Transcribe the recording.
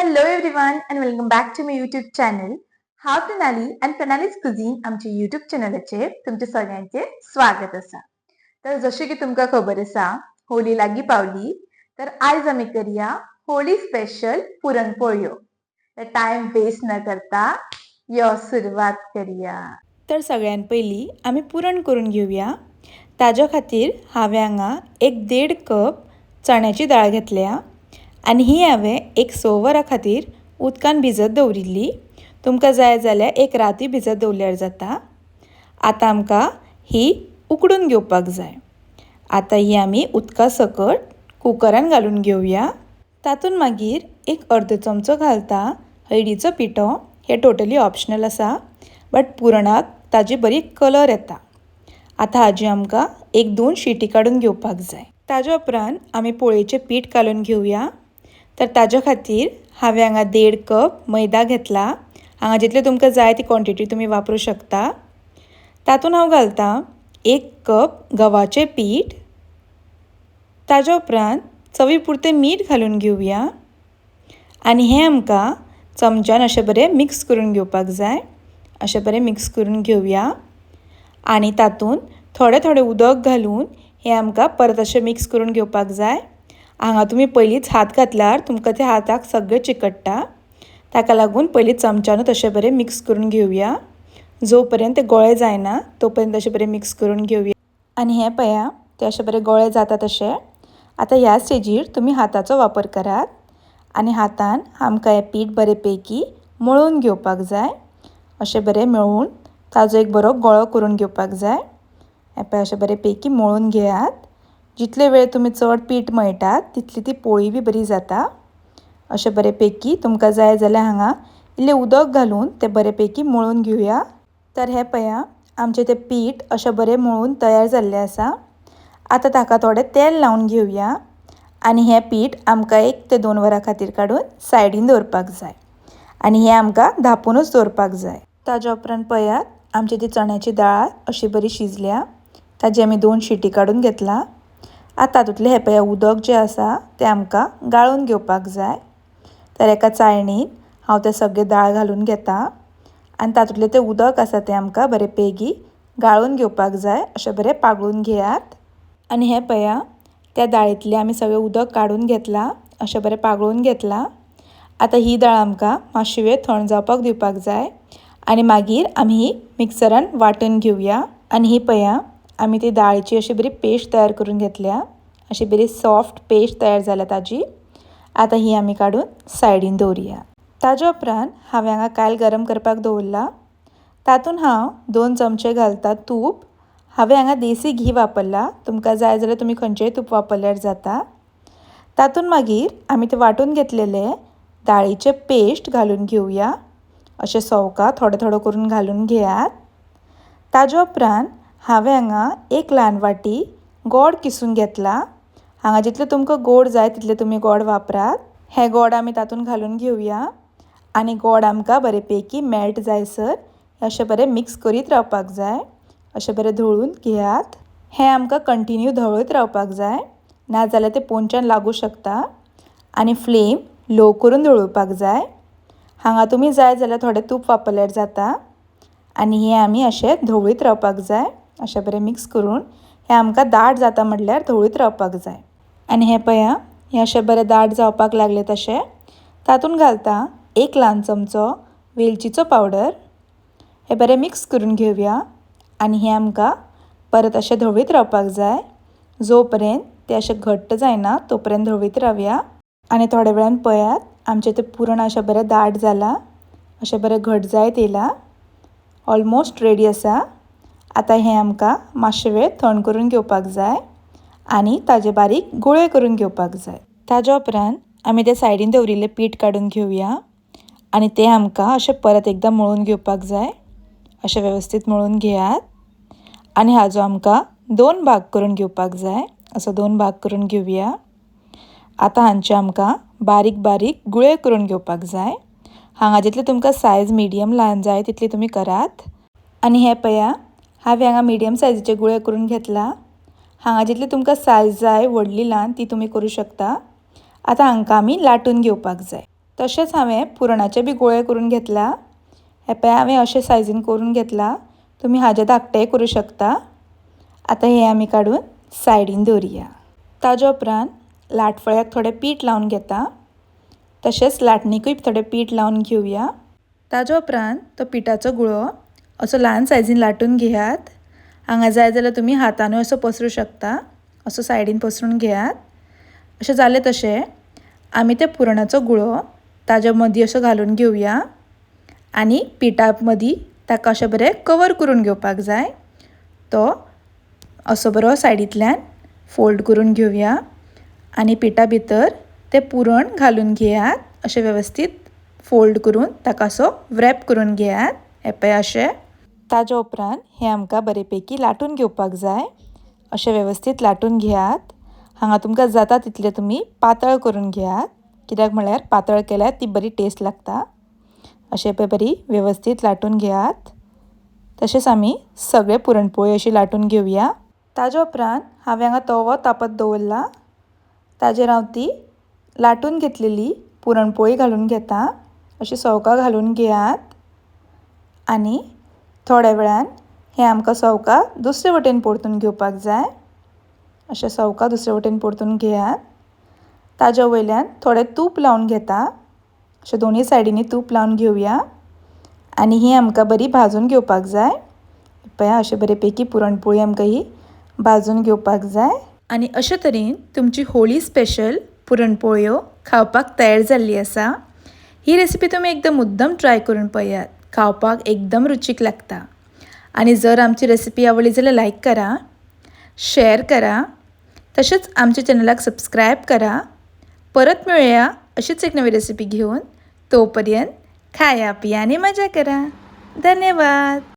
Hello everyone and welcome back to my YouTube channel. हांव प्रणाली आनी प्रणालीज cuisine आमच्या YouTube चॅनलाचेर तुमचे सगळ्यांचे स्वागत आसा. तर जशें की तुमकां खबर आसा, होली लागीं पावली, तर आयज आमी करया होली स्पेशल पुरणपोळयो. तर टायम वेस्ट न करता यो सुरवात करया. तर सगळ्यान पयलीं आमी पुरण करून घेवया. ताज्या खातीर हांवें हांगा एक 1.5 कप चण्याची दाळ घेतल्या आनी ही हांवें एक 6 वरां खातीर उदकान भिजत दवरिल्ली. तुमकां जाय जाल्यार एक रातूय भिजत दवरल्यार जाता. आतां आमकां ही उकडून घेवपाक जाय. आतां ही आमी उदका सकट कुकरान घालून घेवया. तातूंत मागीर एक अर्द चमचो घालता हळदीचो पिठो. हे टोटली ऑप्शनल आसा, बट पुरणाक ताजी बरी कलर येता. आतां हाजी आमकां एक 2 शिटी काडून घेवपाक जाय. ताज्या उपरांत आमी पोळयेचें पीठ कालोवन घेवया. तर ताज्या खातीर हांवें हांगा 1.5 कप मैदा घेतला. हांगा जितले तुमकां जाय ती क्वॉन्टिटी तुमी वापरूं शकता. तातूंत हांव घालता 1 कप गव्हाचें पीठ. ताज्या उपरांत चवी पुरतें मीठ घालून घेवया आनी हें आमकां चमच्यान अशें बरें मिक्स करून घेवपाक जाय. अशें बरें मिक्स करून घेवया आनी तातूंत थोडें थोडें उदक घालून हें आमकां परत अशें मिक्स करून घेवपाक जाय. हांगा तुमी पयलींच हात घातल्यार तुमकां ते हाताक सगळें चिकट्टा, ताका लागून पयलीं चमच्यानूच अशें बरें मिक्स करून घेवया. जो पर्यंत ते गोळे जायना तो पर्यंत अशें बरें मिक्स करून घेवया. आनी हें पळया ते अशें बरें गोळे जाता तशें. आतां ह्या स्टेजीर तुमी हाताचो वापर करात आनी हातान आमकां हें पीठ बरें पैकी मळून घेवपाक जाय. अशें बरें मेळून ताजो एक बरो गोळो करून घेवपाक जाय. हें पळय अशें बरें पैकी मळून घेयात. जितले वेळ तुमी चड पीठ मळटात तितली ती पोळी बी बरी जाता. अशें बरें पैकी तुमकां जाय जाल्यार हांगा इल्लें उदक घालून तें बरें पैकी मळून घेवया. तर हें पळया आमचें तें पीठ अशें बरें मळून तयार जाल्लें आसा. आतां ताका थोडें तेल लावन घेवया आनी हें पीठ आमकां 1 ते 2 वरां खातीर काडून सायडीन दवरपाक जाय आनी हें आमकां धांपुनूच दवरपाक जाय. ताज्या उपरांत पळयात आमची ती चण्याची दाळ अशी बरी शिजल्या. ताजी आमी 2 शिटी काडून घेतला. आतां तातूंतलें हें पळया उदक जें आसा तें आमकां गाळून घेवपाक जाय. तर एका चाळणीन हांव तें सगळें दाळ घालून घेता आनी तातूंतलें तें उदक आसा तें आमकां बरें पैकी गाळून घेवपाक जाय. अशें बरें पागळून घेयात. आनी हें पळया त्या दाळींतलें आमी सगळें उदक काडून घेतलां, अशें बरें पागळून घेतलां. आतां ही दाळ आमकां मातशी वेळ थंड जावपाक दिवपाक जाय आनी मागीर आमी ही मिक्सरान वांटून घेवया. आनी ही पळया आमी ती दाळीची अशी बरी पेस्ट तयार करून घेतल्या. अशी बरी सॉफ्ट पेस्ट तयार जाल्या ताजी. आतां ही आमी काडून सायडीन दवरुया. ताज्या उपरांत हांवें हांगा कायल गरम करपाक दवरला. तातूंत हांव 2 चमचे घालता तूप. हांवें हांगा देसी घी वापरला, तुमकां जाय जाल्यार तुमी खंयचेंय तूप वापरल्यार जाता. तातूंत मागीर आमी ते वांटून घेतलेले दाळीचें पेस्ट घालून घेवया. अशें सवका थोडें थोडें करून घालून घेयात. ताज्या उपरांत हांवें हांगा 1 ल्हान वाटी गोड किसून घेतला. हांगा जितलें तुमकां गोड जाय तितलें तुमी गोड वापरात. हें गोड आमी तातूंत घालून घेवया आनी गोड आमकां बरें पैकी मेल्ट जायसर अशें बरें मिक्स करीत रावपाक जाय. अशें बरें धवळून घेयात. हें आमकां कंटिन्यू धवळत रावपाक जाय, नाजाल्यार तें पोंच्यान लागूं शकता. आनी फ्लेम लो करून धवळपाक जाय. हांगा तुमी जाय जाल्यार थोडें तूप वापरल्यार जाता. आनी हें आमी अशें धवळीत रावपाक जाय. अशें बरें मिक्स करून हें आमकां दाट जाता म्हटल्यार धवळीत रावपाक जाय. आनी हें पळया हें अशें बरें दाट जावपाक लागलें तशें तातूंत घालता 1 ल्हान चमचो वेलचीचो पावडर. हें बरें मिक्स करून घेवया आनी हें आमकां परत अशें धवळीत रावपाक जाय. जो पर्यंत तें अशें घट्ट जायना तो पर्यंत धवळीत रावया. आनी थोड्या वेळान पळयात आमचें तें पुरण अशें बरें दाट जालां, अशें बरें घट जायत येयलां, ऑलमोस्ट रेडी आसा. आतां हें आमकां मातशें वेळ थंड करून घेवपाक जाय आनी ताजे बारीक गुळे करून घेवपाक जाय. ताज्या उपरांत आमी ते सायडीन दवरिल्लें पीठ काडून घेवया आनी तें आमकां अशें परत एकदां मळून घेवपाक जाय. अशें वेवस्थीत मळून घेयात आनी हाजो आमकां 2 भाग करून घेवपाक जाय. असो 2 भाग करून घेवया. आतां हांचे आमकां बारीक बारीक गुळे करून घेवपाक जाय. हांगा जितले तुमकां सायज मिडियम ल्हान जाय तितली तुमी करात. आनी हें पळया हांवें हांगा मिडियम सायजीचे गुळे करून घेतला. हांगा जितली तुमकां सायज जाय व्हडली ल्हान ती तुमी करूं शकता. आतां हांकां आमी लाटून घेवपाक जाय. तशेंच हांवें पुरणाचे बी गुळे करून घेतला. हे पळय हांवें अशे सायजीन करून घेतला. तुमी हाजे धाकटेय करूं शकता. आतां हे आमी काडून सायडीन दवरुया. ताज्या उपरांत लाटफळ्याक थोडें पीठ लावन घेता. तशेंच लाटणीकूय थोडें पीठ लावन घेवया. ताज्या उपरांत तो पिठाचो गुळो असो ल्हान सायजीन लाटून घेयात. हांगा जाय जाल्यार तुमी हातानूय असो पसरूं शकता. असो सायडीन पसरून घेयात. अशें जालें तशें आमी ते पुरणाचो गुळो ताज्या मदीं असो घालून घेवया आनी पिठा मदीं ताका अशें बरें कवर करून घेवपाक जाय. तो असो बरो सायडींतल्यान फोल्ड करून घेवया आनी पिठा भितर तें पुरण घालून घेयात. अशें वेवस्थीत फोल्ड करून ताका असो व्रॅप करून घेयात. हें पळय अशें. ताज्या उपरांत हें आमकां बरेपैकी लाटून घेवपाक जाय. अशें वेवस्थीत लाटून घेयात. हांगा तुमकां जाता तितलें तुमी पातळ करून घेयात. कित्याक म्हळ्यार पातळ केल्यार ती बरी टेस्ट लागता. अशें पळय बरी वेवस्थीत लाटून घेयात. तशेंच आमी सगळे पुरणपोळी अशी लाटून घेवया. ताज्या उपरांत हांवें हांगा तवो तापत दवरला. ताजेर हांव ती लाटून घेतलेली पुरणपोळी घालून घेता. अशी सवकां घालून घेयात आनी थोड्या वेळान हें आमकां सवकां दुसरे वटेन परतून घेवपाक जाय. अशें सवकां दुसरे वटेन परतून घेयात. ताज्या वयल्यान थोडें तूप लावन घेता. अशें दोनूय सायडींनी तूप लावन घेवया आनी ही आमकां बरी भाजून घेवपाक जाय. पळया अशें बरेपैकी पुरणपोळी आमकां ही भाजून घेवपाक जाय. आनी अशे तरेन तुमची होळी स्पेशल पुरणपोळयो खावपाक तयार जाल्ली आसा. ही रेसिपी तुमी एकदम मुद्दम ट्राय करून पळयात. खावपाक एकदम रुचीक लागता. आनी जर आमची रेसिपी आवडली जाल्यार लायक करा, शेअर करा, तशेंच आमच्या चॅनलाक सबस्क्रायब करा. परत मेळुया अशीच एक नवी रेसिपी घेवन. तोपर्यंत खाया पिया आनी मजा करा. धन्यवाद.